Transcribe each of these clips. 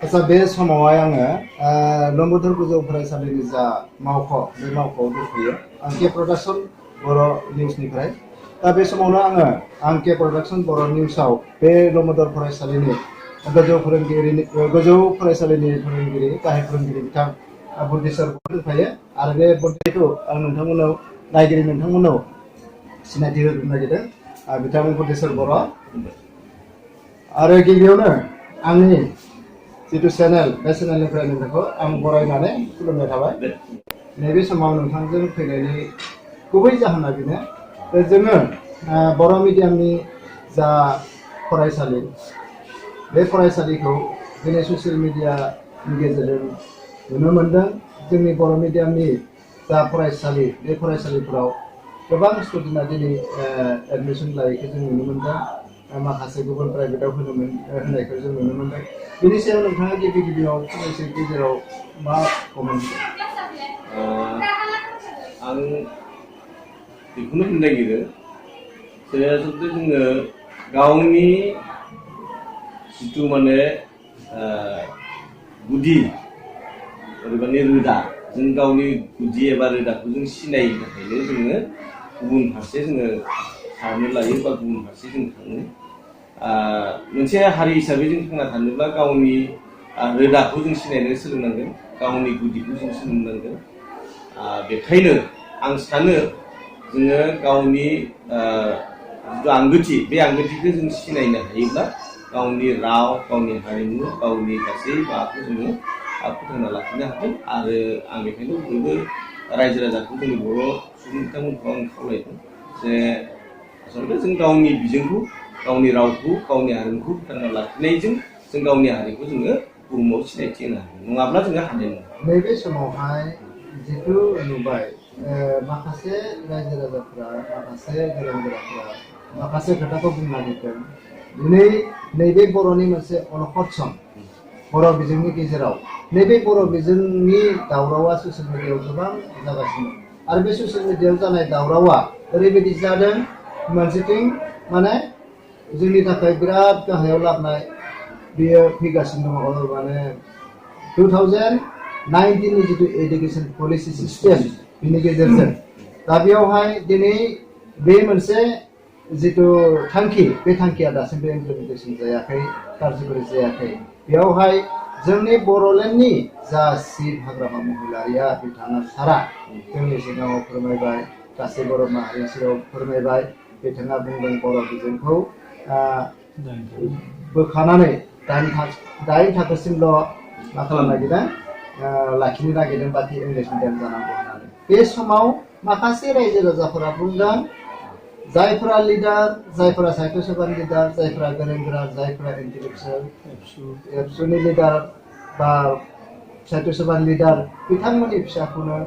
आच्छा बे समावहाय आङो लम्बोदर गोजौ फरायसालिनि जा मावख' बे मावख'आव दंफैयो आं के प्रडाक्सन बर' निउसनिफ्राय दा बे समावनो आं के प्रडाक्सन बर' निउसाव बे लम्बोदर फरायसालिनि गोजौ फरायसालिनि फोरोंगिरि गाहाय फोरोंगिरि बिथां बुद्धिसर दंफायो आरो बे बुद्धिखौ आं नोंथांमोनाव नायगिरि नोंथांमोनाव सिनायथि होनो नागिरदों बिथां बुद्धिसर बर' आरो गिबियावनो आंनि जितु चेनेल बे चेनेलनिफ्राय नोंथांखौ आं बरायनानै खुलुमनाय थाबाय नैबे समाव नोंथांजों फैनायनि गुबै जाहोना बेनो जोङो बर' मिडियामनि जा फरायसालि बे फरायसालिखौ दिनै ससियेल मिडियानि गेजेरजों नुनो मोनदों जोंनि बर' मिडियामनि जा फरायसालि बे फरायसालिफोराव गोबां स्टुडेन्टआ दिनै एडमिसन लायैखौ जों नुनो मोनदों माखासे गुबुन प्राइभेटाव होनायखौ जों नुनो मोनदों बेनि सायाव नोंथाङा गिबियाव फंनैसो गेजेराव मा कमेन्ट आं बेखौनो बुंनो नागिरो जे आसलथे जोङो गावनि जिथु माने गुदि ओरैबानि रोदा जों गावनि गुदि एबा रोदाखौ जों सिनायनो थाखायनो जोङो गुबुन फारसे जोङो खारनो लायो बा गुबुन फारसे जों थाङो मोनसे हारि हिसाबै जों थांना थानोब्ला गावनि रोदाखौ जों सिनायनो सोलोंनांगोन गावनि गुदिखौ जों सोलोंनांगोन बेखायनो आं सानो जोङो गावनि जिथु आंगोथि बे आंगोथिखौ जों सिनायनो हायोब्ला गावनि राव गावनि हारिमु गावनि गासै माबाखौ जोङो फोथांना लाखिनो हागोन आरो आं बेखायनो बयबो रायजो राजाखौ जोंनि बर' सुबुं बिथांमोनखौ आं खावलायदों जे आसलथे जों गावनि बिजोंखौ गावनि रावखौ गावनि हारिमुखौ फोथांना लाखिनायजों जों गावनि हारिखौ जोङो बुहुमाव सिनायथि होनो हागोन नङाब्ला जोङो हानाय नङा नैबे समावहाय जिथु नुबाय माखासे रायजो राजाफोरा माखासे गोरों गोराफोरा माखासे खोथाखौ बुंनो नागिरदों दिनै नैबे बर'नि मोनसे अलखद सम बर' बिजोंनि गेजेराव नैबे बर' बिजोंनि दावरावा ससियेल मिडियायाव गोबां जागासिनो आरो बे ससियेल मिडियायाव जानाय दावरावा ओरैबायदि जादों मोनसेथिं माने जोंनि थाखाय बिराद गाहायाव लाबोनाय बेयो फैगासिनो दङ माने 2019 नि जितु एडुकेशन पलिसि सिस्टेम बिनि गेजेरजों दा बेयावहाय दिनै बे मोनसे जितु थांखि बे थांखिया दासिमबो इमप्लिमेन्टेसन जायाखै कारजकरि जायाखै बेयावहाय जोंनि बर'लेण्डनि जा चिफ हाग्रामा महिलारिया बिथाङा सारा जोंनि सिगाङाव फोरमायबाय गासै बर' माहारिनि सिगाङाव फोरमायबाय बिथाङा बुंदों बर' बिजोंखौ बोखानानै 8 थाखोसिमल' मा खालामनो नागिरदों लाखिनो नागिरदों बाखि इंलिश मिडियाम जानांगौ होननानै बे समाव माखासे रायजो राजाफोरा बुंदों जायफोरा लिडार जायफोरा साहित्य सभानि लिडार जायफोरा गोरों गोरा जायफोरा इन्टेलेक्सुयेल एबसुनि लिडार बा साहित्य सभानि लिडार बिथांमोननि फिसाखौनो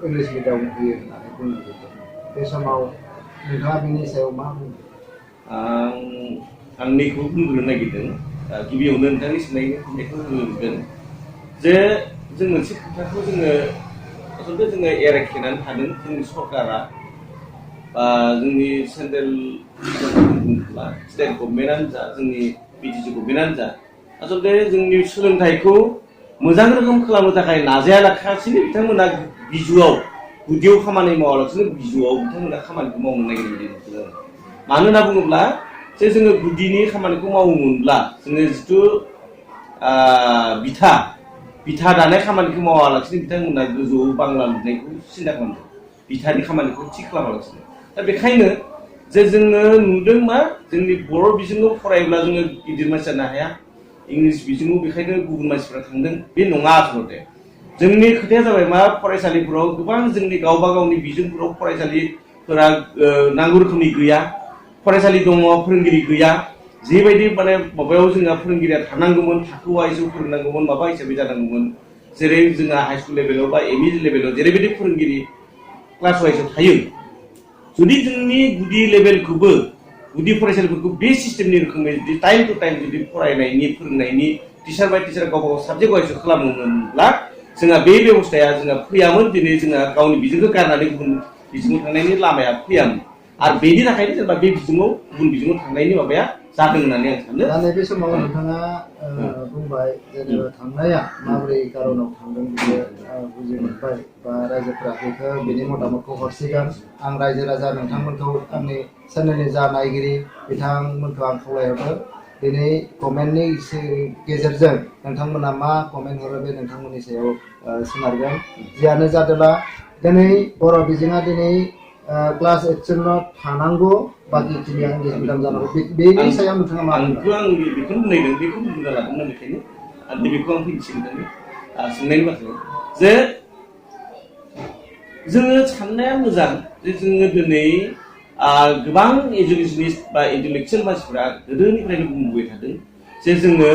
इंलिश मिडियाम होयो होननानै बुंनो नागिरदों बे समाव नोंथाङा बिनि सायाव मा बुङो आंनिखौ बुंग्रोनो नागिरदों गिबियावनो नोंथांनि सोंनायखौ बुंगोन जे जों मोनसे खोथाखौ जोङो आसलथे जोङो एरायखेनानै थादों जोंनि सरकारा बा जोंनि सेन्ट्रेल बुङोब्ला स्टेट गभर्नमेन्टआनो जा जोंनि बिटिसि गभर्नमेन्टआनो जा आसलथे जोंनि सोलोंथाइखौ मोजां रोखोम खालामनो थाखाय नाजायालासिनो बिथांमोना बिजुआव गुदियाव खामानि मावालासिनो बिजुआव बिथांमोना खामानिखौ मावनो नागिरदों मानो होनना बुङोब्ला जे जोङो गुदिनि खामानिखौ मावोमोनब्ला जोङो जिथु बिथा दानाय खामानिखौ मावालासिनो बिथांमोना गोजौआव बांला लुनायखौ सिन्था खालामदों बिथानि खामानिखौ थि खालामालासिनो दा बेखायनो जे जोङो नुदों मा जोंनि बर' बिजोङाव फरायोब्ला जोङो गिदिर मानसि जानो हाया इंलिश बिजोङाव बेखायनो गुबुन मानसिफ्रा थांदों बे नङा आसलथे जोंनि खोथाया जाबाय मा फरायसालिफोराव गोबां जोंनि गावबा गावनि बिजोंफोराव फरायसालिफोरा नांगौ रोखोमनि गैया फरायसालि दङ फोरोंगिरि गैया जेबायदि माने माबायाव जोंहा फोरोंगिरिया थानांगौमोन थाखो वाइजआव फोरोंनांगौमोन माबा हिसाबै जानांगौमोन जेरै जोंहा हाइ स्कुल लेभेलाव बा एम इ लेभेलाव जेरैबायदि फोरोंगिरि क्लास वाइजआव थायो जुदि जोंनि गुदि लेभेलखौबो गुदि फरायसालिफोरखौ बे सिस्टेमनि रोखोमै जुदि टाइम टु टाइम जुदि फरायनायनि फोरोंनायनि टिचार बाय टिचार गावबा गाव साबजेक्ट वाइजआव खालामोमोनब्ला जोंहा बे बेबस्थाया जोंहा फैयामोन दिनै जोंहा गावनि बिजोंखौ गारनानै गुबुन बिजोङाव थांनायनि लामाया फैयामोन आरो बेनि थाखायनो जेनेबा बे बिजोङाव गुबुन बिजोङाव थांनायनि माबाया जादों होननानै आं सानो। दा नैबे समाव नोंथाङा बुंबाय जेनेबा थांनाया माबोरै कारनाव थांदों बेखौ बुजि मोनबाय बा रायजोफोरा बेखौ बेनि मतामतखौ हरसिगोन। आं रायजो राजा नोंथांमोनखौ आंनि चेनेलनि जा नायगिरि बिथांमोनखौ आं खावलायहरदों दिनै कमेन्टनि गेजेरजों नोंथांमोना मा कमेन्ट हरो बे नोंथांमोननि सायाव सोनारगोन। जियानो जादोंला दिनै बर' बिजोङा दिनै क्लास 8सिमल' थानांगौ बाखिखिनिया इंलिस मिडियाम जानांगौ बेनि सायाव नोंथाङा मा आंथ' आं बेखौनो बुंनायदों बेखौ बुंना लादोंमोन बेखायनो आरो बेखौ आं फैसिगोन सोंनायनि बाथ्रायाव जे जोङो साननाया मोजां जे जोङो दिनै गोबां एजुकेशनिस्ट बा इन्टेलेक्चुयेल मानसिफोरा गोदोनिफ्रायनो बुंबोबाय थादों जे जोङो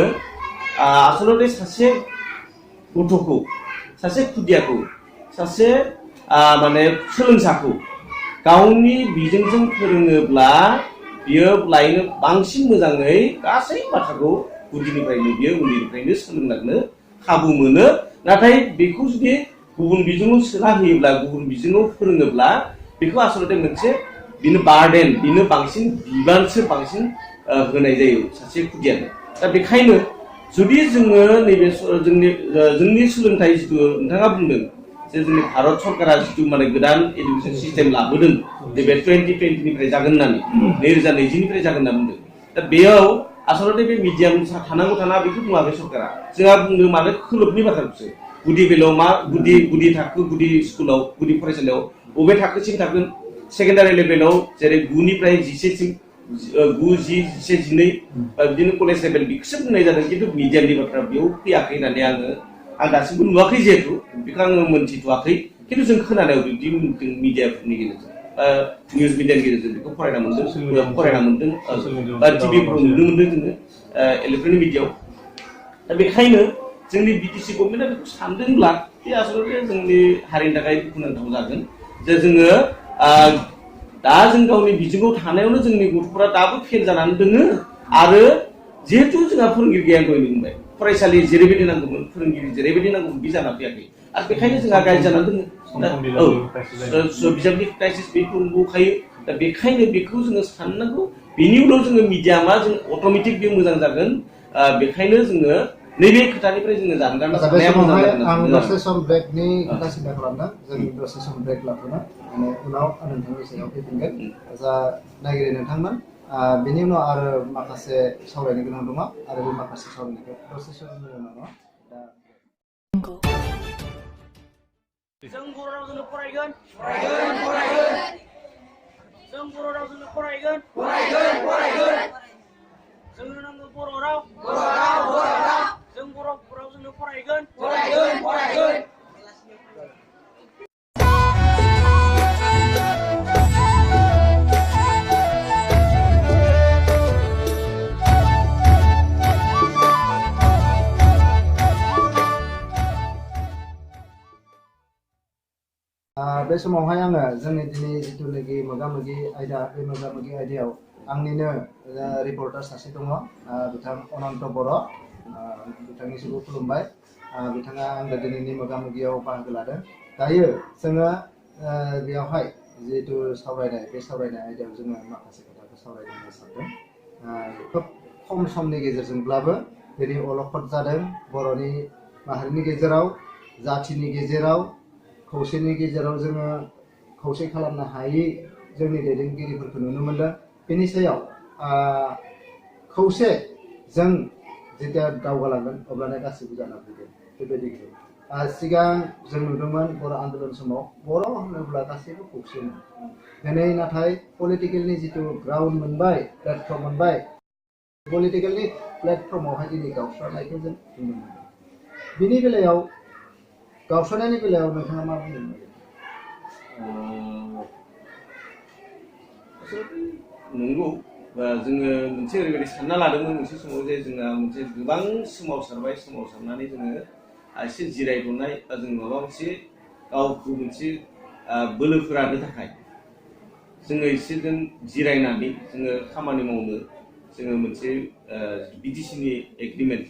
आसलते सासे गथ'खौ सासे खुदियाखौ सासे माने सोलोंसाखौ गावनि बिजोंजों फोरोङोब्ला बियो लायनो बांसिन मोजाङै गासै बाथ्राखौ गुदिनिफ्रायनो बियो उन्दैनिफ्रायनो सोलोंलांनो खाबु मोनो। नाथाय बेखौ जुदि गुबुन बिजोङाव सोना होयोब्ला गुबुन बिजोङाव फोरोङोब्ला बेखौ आसलते मोनसे बिनो बार्डेन बिनो बांसिन बिबानसो बांसिन होनाय जायो सासे खुदियानो। दा बेखायनो जुदि जोङो नैबे जोंनि सोलोंथाइ जिथु नोंथाङा बुंदों जे जोंनि भारत सरकारा जिथु माने गोदान एडुकेसन सिस्टेम लाबोदों नैबे 2020निफ्राय जागोन होननानै 2020निफ्राय जागोन होनना बुंदों। दा बेयाव आसलते बे मिडियाम थानांगौ थानाङा बेखौ बुङाखै सरकारा। जोंहा बुंदों मानो खोलोबनि बाथ्राखौसो गुदि बेलायाव मा गुदि थाखो गुदि स्कुलाव गुदि फरायसालियाव बबे थाखोसिम थागोन सेकेन्डारि लेभेलाव जेरै 9निफ्राय 11सिम 9, 10, 11, 12 बा बिदिनो कलेज लेभेल बेखौसो बुंनाय जादों खिन्थु मिडियामनि बाथ्रा बेयाव फैयाखै होननानै आं दासिमबो नुवाखै जिहेतु बेखौ आङो मोनथिथ'वाखै खिन्थु जों खोनानायाव बिदि मिडियाफोरनि गेजेरजों निउज मिडियानि गेजेरजों बेखौ फरायना मोनदों बा टिभिफ्राव नुनो मोनदों जोङो इलेक्ट्रनिक मिडियाआव। दा बेखायनो जोंनि बिटिसि गभर्नमेन्टआ बेखौ सानदोंब्ला बे आसलते जोंनि हारिनि थाखाय दुखुनांथाव जागोन जे जोङो दा जों गावनि बिजोङाव थानायावनो जोंनि गथ'फोरा दाबो फेल जानानै दोङो आरो जिहेतु जोंहा फोरोंगिरि गैया दहाय बुंबाय फरायसालि जेरैबायदि नांगौमोन फोरोंगिरि जेरैबायदि नांगौमोन बे जाना फैयाखै आरो बेखायनो जोंहा गाज्रि जानानै दोङो। बिजाबनि क्राइसिस बेखौ नुखायो। दा बेखायनो बेखौ जोङो साननांगौ बेनि उनाव जोङो मिडियामा जों अट'मेटिक बे मोजां जागोन। बेखायनो जोङो नैबे खोथानिफ्राय जोङो जानगार थानाया मोजां जागोन। आं दसे सम ब्रेकनि खोथा सिन्था खालामदों जों दसे सम ब्रेक लाथ'नो उनाव नोंथांनि सायाव फैफिनगोन जा नायगिरि नोंथांमोन बेनि उनाव आरो माखासे सावरायनो गोनां दङ आरो बे माखासे सावरायनायखौ दसे समनि उनाव दा जों बर' रावजोंनो फरायगोन जों बर' रावजोंनो फरायगोन जोंनो नांगौ बर' राव जों बर' रावजोंनो फरायगोन बे समावहाय आङो जोंनि दिनै जिथुनाखि मोगा-मोगि आयदा बे मोगा-मोगि आयदायाव आंनिनो रिपर्टार सासे दङ बिथां अनन्त बर' बिथांनिसिमबो खुलुमबाय। बिथाङा आंनो दिनैनि मोगा-मोगियाव बाहागो लादों। दायो जोङो बेयावहाय जिहेतु सावरायनाय बे सावरायनाय आयदायाव जोङो माखासे खोथाखौ सावरायनो सानदों। खोब खम समनि गेजेरजोंब्लाबो दिनै अलखद जादों बर'नि माहारिनि गेजेराव जाथिनि गेजेराव खौसेनि गेजेराव जोङो खौसे खालामनो हायि जोंनि दैदेनगिरिफोरखौ नुनो मोनदों। बेनि सायाव खौसे जों जेब्ला दावगालांगोन अब्लानो गासैबो जाना फैगोन बेबायदि सिगां जों नुदोंमोन बर' आन्दलन समाव बर' होनोब्ला गासैबो खौसेमोन। दिनै नाथाय पलिटिकेलनि जिथु ग्राउन्ड मोनबाय प्लेटफर्म मोनबाय पलिटिकेलनि प्लेटफर्मावहाय दिनै गावस्रानायखौ जों नुनो मोनदों। बिनि बेलायाव गावस्रानायनि बेलायाव नोंथाङा मा बुंदों? नंगौ जोङो मोनसे ओरैबायदि सानना लादोंमोन मोनसे समाव जे जोंहा मोनसे गोबां सोमावसारनानै जोङो एसे जिरायथ'नाय बा जों माबा मोनसे गावखौ मोनसे बोलो फोरानो थाखाय जोङो एसे जों जिरायनानै जोङो खामानि मावनो जोङो मोनसे बिटिसिनि एग्रिमेन्ट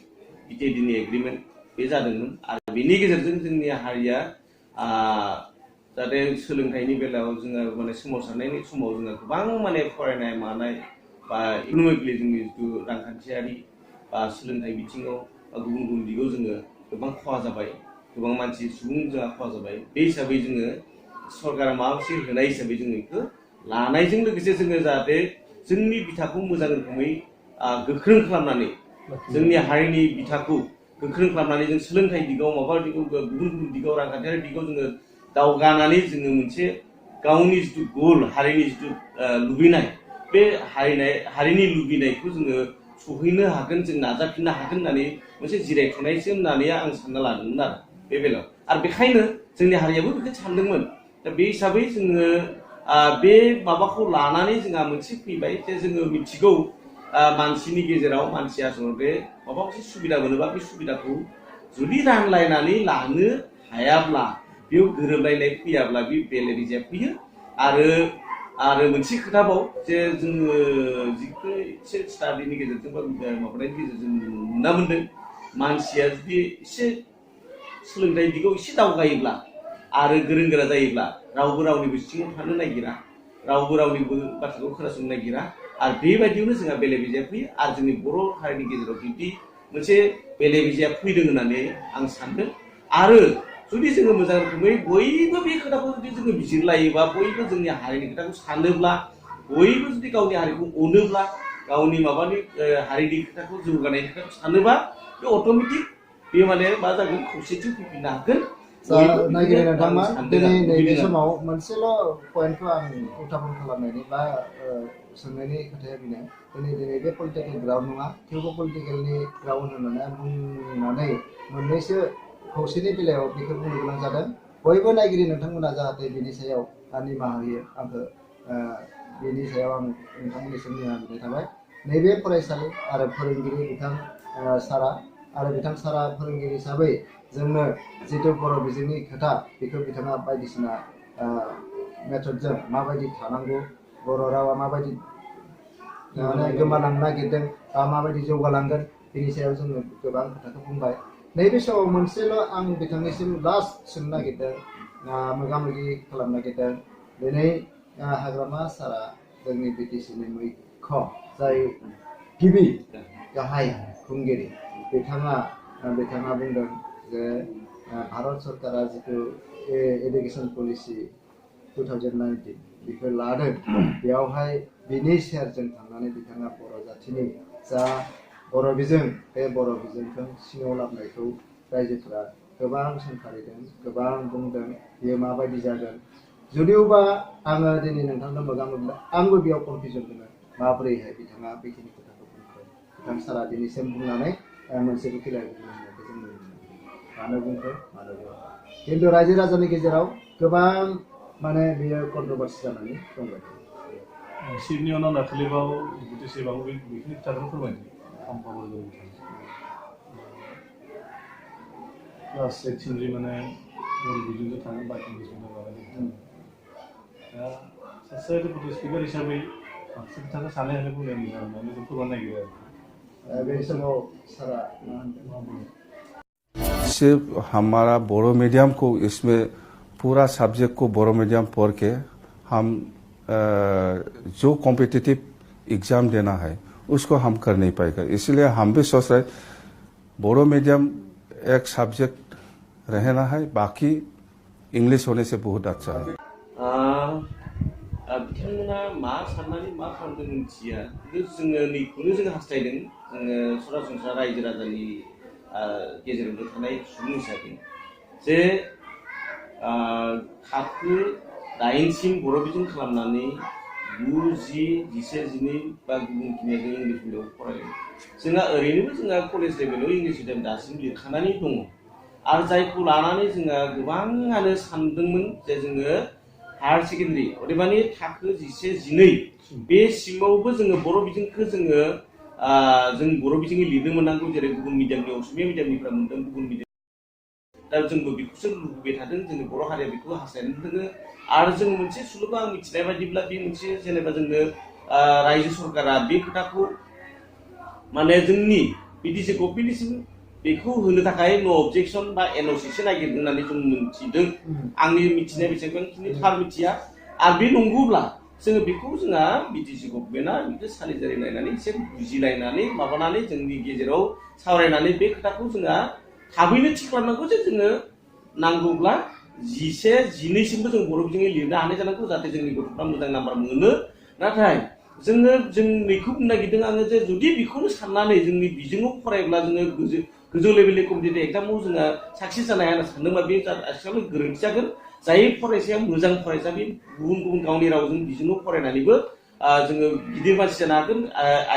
बिटिएडिनि एग्रिमेन्ट बे जादोंमोन आरो बेनि गेजेरजों जोंनि हारिया जाहाथे सोलोंथाइनि बेलायाव जोङो माने सोमावसारनायनि समाव जोङो गोबां माने फरायनाय मानाय बा इकनमिकलि जोंनि जिथु रांखान्थियारि बा सोलोंथाइ बिथिङाव बा गुबुन गुबुन दिगाव जोङो गोबां खहा जाबाय गोबां मानसि सुबुं जोंहा खहा जाबाय बे हिसाबै जोङो सरकारा माबा मोनसे होनाय हिसाबै जोङो बेखौ लानायजों लोगोसे जोङो जाहाथे जोंनि बिथाखौ मोजां रोखोमै गोख्रों खालामनानै जोंनि हारिनि बिथाखौ गोख्रों खालामनानै जों सोलोंथाइ दिगाव माबा दिगाव गुबुन गुबुन दिगाव रांखान्थियारि दिगाव जोङो दावगानानै जोङो मोनसे गावनि जिथु गोल हारिनि जिथु लुबैनाय बे हारिनि लुबैनायखौ जोङो सहैनो हागोन जों नाजाफिननो हागोन होननानै मोनसे जिरायथ'नायसो होननानै आं सानना लादोंमोन आरो बे बेलायाव आरो बेखायनो जोंनि हारियाबो बेखौ सानदोंमोन दा बे हिसाबै जोङो बे माबाखौ लानानै जोंहा मोनसे फैबाय जे जोङो मिथिगौ मानसिनि गेजेराव मानसिया आसलते माबा मोनसे सुबिदा मोनोबा बे सुबिदाखौ जुदि रानलायनानै लानो हायाब्ला बेयाव गोरोबलायनाय फैयाब्ला बे बेले बेजे फैयो आरो मोनसे खोथाबाव जे जोङो जिखुनु एसे स्टाडिनि गेजेरजों बा माबानायनि गेजेरजों नुना मोनदों मानसिया जुदि एसे सोलोंथाइ दिगाव एसे दावगायोब्ला आरो गोरों गोरा जायोब्ला रावबो रावनिबो सिङाव थानो नागिरा रावबो रावनिबो बाथ्राखौ खोनासंनो नागिरा आरो बेबायदियावनो जोंहा बेले बेजेया फैयो आरो जोंनि बर' हारिनि गेजेराव बिदि मोनसे बेले बेजेया फैदों होननानै आं सानदों आरो जुदि जोङो मोजां रोखोमै बयबो बे खोथाखौ जुदि जोङो बिजिरलायोबा बयबो जोंनि हारिनि खोथाखौ सानोब्ला बयबो जुदि गावनि हारिखौ अनोब्ला गावनि माबानि हारिनि खोथाखौ जौगानायनि खोथाखौ सानोबा बे अट'मेटिक बे माने मा जागोन खौसेथि फैफिननो हागोन नागिरो नोंथांमा दिनै नैबे समाव मोनसेल' पइन्टखौ आं उथापन खालामनायनि बा सोंनायनि खोथाया बेनो दिनै बे पलिटिकेल ग्राउन्ड नङा थेवबो पलिटिकेलनि ग्राउन्ड होननानै आं बुंनानै मोननैसो खौसेनि बेलायाव बेखौ बुंनो गोनां जादों बयबो नायगिरि नोंथांमोना जाहाथे बिनि सायाव निमाहा होयो आंखौ बिनि सायाव आं नोंथांमोननिसिम निमाहा बिनाय थाबाय नैबे फरायसालि आरो फोरोंगिरि बिथां सारा आरो बिथां सारा फोरोंगिरि हिसाबै जोंनो जिथु बर' बिजोंनि खोथा बेखौ बिथाङा बायदिसिना मेथडजों माबायदि थानांगौ बर' रावा माबायदि गोमालांनो नागिरदों बा माबायदि जौगालांगोन बेनि सायाव जोङो गोबां खोथाखौ बुंबाय नैबे समाव मोनसेल' आं बिथांनिसिम लास्ट सोंनो नागिरदों मोगा मोगि खालामनो नागिरदों दिनै हाग्रामा सारा जोंनि बिटिसिनि मैखोम जाय गिबि गाहाय खुंगिरि बिथाङा बुंदों जे भारत सरकारा जिथु एडुकेशन पलिसि 2019 बेखौ लादों बेयावहाय बिनि सेरजों थांनानै बिथाङा बर' जाथिनि जा बर' बिजों बे बर' बिजोंखौ सिङाव लाबोनायखौ रायजोफोरा गोबां सोंखारिदों गोबां बुंदों बेयो माबायदि जागोन जुदियोबा आङो दिनै नोंथांनो मोगा मोगि आंबो बेयाव कनफिउजन दङ माबोरैहाय बिथाङा बेखिनि खोथाखौ बुंखो बिथां सारा दिनैसिम बुंनानै मोनसेबो फिलाय बुंनायखौ जों नुनो मोनो मानो बुंखो मानो बुङा खिन्थु रायजो राजानि गेजेराव गोबां माने बेयो कन्ट्रभार्सि जानानै दंबाय सिडनी उनाव दाखालिबाव बिटिसिबाव बेखिनि खोथाखौनो फोरमायदों खामफावो क्लास 8 सिमनि माने बर' बिजोंजों थाङो बाखि बिजोंजों माबायो दा सासे डेपुटि स्पिकार हिसाबै माखासे खोथाखौ सानै हानै बुंनाय मोजां होननानै जों फोरमायनो नागिरो आरो बे समाव सारा सिर्फ हमारा बोरो मीडियम को इसमें पूरा सब्जेक्ट को बोरो मीडियम पढ़ के हम जो कॉम्पिटिटिव एग्जाम देना है उसको हम कर नहीं पाएगा इसलिए हम भी सोच रहे बोरो मीडियम एक सब्जेक्ट रहना है बाकी इंग्लिश होने से बहुत अच्छा है बिथांमोना मा साननानै मा खालामदों मिथिया खिन्थु जोङो नैखौनो जों हास्थायदों जोङो सरासनस्रा रायजो राजानि गेजेरावनो थानाय सुबुं हिसाबै जे थाखो 9 सिम बर' बिजों खालामनानै 9, 10, 11, 12 बा गुबुन खिनिया जों इंलिस मिडियामाव फरायदों जोंहा ओरैनोबो जोंहा कलेज लेभेलाव इंलिस मिडियाम दासिम लिरखानानै दङ आरो जायखौ लानानै जोंहा गोबाङानो सानदोंमोन जे जोङो हायार सेकेन्डारि अदेबानि थाखो 11, 12 बे सिमावबो जोङो बर' बिजोंखौ जोङो जों बर' बिजोंनि लिरनो मोननांगौ जेरै गुबुन मिडियामनि असमिया मिडियामनिफ्राय मोनदों गुबुन मिडियाम दा जोंबो बेखौसो लुबैबाय थादों जोंनि बर' हारिया बेखौ हास्थायनानै दङ आरो जों मोनसे सुलुखौ आं मिथिनाय बायदिब्ला बे मोनसे जेनेबा जोंनो रायजो सरकारा बे खोथाखौ माने जोंनि बिटिसि गभर्नमेन्टनिसिम बेखौ होनो थाखाय नो अबजेक्शन बा एनअसिसो नागिरदों होननानै जों मिथिदों आंनि मिथिनाय बेसेबांखिनि थार मिथिया आरो बे नंगौब्ला जोङो बेखौ जोंहा बिटिसि गभर्नमेन्टआ बेखौ सालिजारिलायनानै एसे बुजिलायनानै माबानानै जोंनि गेजेराव सावरायनानै बे खोथाखौ जोंहा थाबैनो थि खालामनांगौ जे जोङो नांगौब्ला 11, 12सिमबो जों बर' बिजोङै लिरनो हानाय जानांगौ जाहाथे जोंनि गथ'फ्रा मोजां नाम्बार मोनो नाथाय जोङो बेखौ बुंनो नागिरदों आङो जे जुदि बेखौनो साननानै जोंनि बिजोङाव फरायब्ला जोङो गोजौ लेभेलनि कम्पिटिटिभ एग्जामाव जोङो साक्सेस जानो हाया होनना सानदोंबा बे आथिखालाव गोरोन्थि जागोन जाय फरायसाया मोजां फरायसा बे गुबुन गुबुन गावनि रावजों बिजोङाव फरायनानैबो जोङो गिदिर मानसि जानो हागोन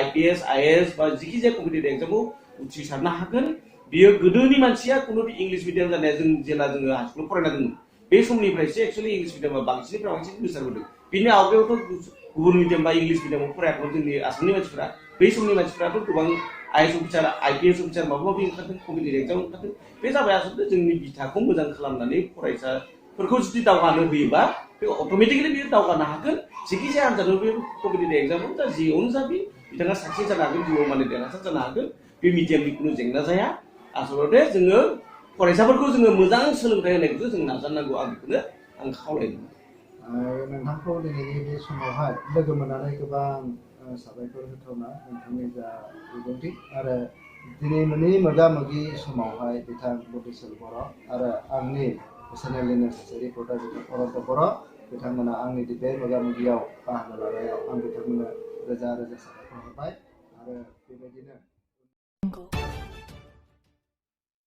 IPS, IAS बा जिखि जाया कम्पिटिटिभ एग्जामाव उथ्रिसारनो हागोन बियो गोदोनि मानसिया खुनु इंलिश मिडियाम जानाया जों जेला जोङो हाइस्कुलाव फरायनांगोन बे समनिफ्रायसो एक्चुअली इंलिश मिडियामा बांसिननिफ्राय बांसिन गोसारबोदों बिनि आवगायावथ' गुबुन मिडियाम बा इंलिश मिडियामाव फरायाखैमोन जोंनि आसामनि मानसिफ्रा बै समनि मानसिफ्राथ' गोबां IAS अफिसार IPS अफिसार माबा माबि ओंखारदों कम्पिटिटिभ एग्जाम ओंखारदों बे जाबाय आसलथे जोंनि बिथाखौ मोजां खालामनानै फरायसाफोरखौ जुदि दावगानो होयोबा बे अट'मेटिकेलि बियो दावगानो हागोन जेखि जाया आनजादाव बे कम्पिटिटिभ एग्जामाव दा जेयावनो जा बे बिथाङा साक्सेस जानो हागोन जिउआव माने देरहासार जानो हागोन बे मिडियामनि खुनु जेंना जाया आसलथे जोङो फरायसाफोरखौ जोङो मोजां सोलोंथाइ होनायखौ जों नाजानांगौ आं बेखौनो आं खावलायदों नोंथांखौ दिनैनि बे समावहाय लोगो मोननानै गोबां साबायखर होथावना नोंथांनि जा बिबुंथि आरो दिनै मोननै मोगा मोगि समावहाय बिथां बटेश्वर बर' आरो आंनि चेनेलनिनो सासे रिपर्टार बिथां अनन्त बर' बिथांमोना आंनि बे मोगा मोगियाव बाहागो लानायाव आं बिथांमोननो रोजा रोजा साबायखर होबाय आरो बेबायदिनो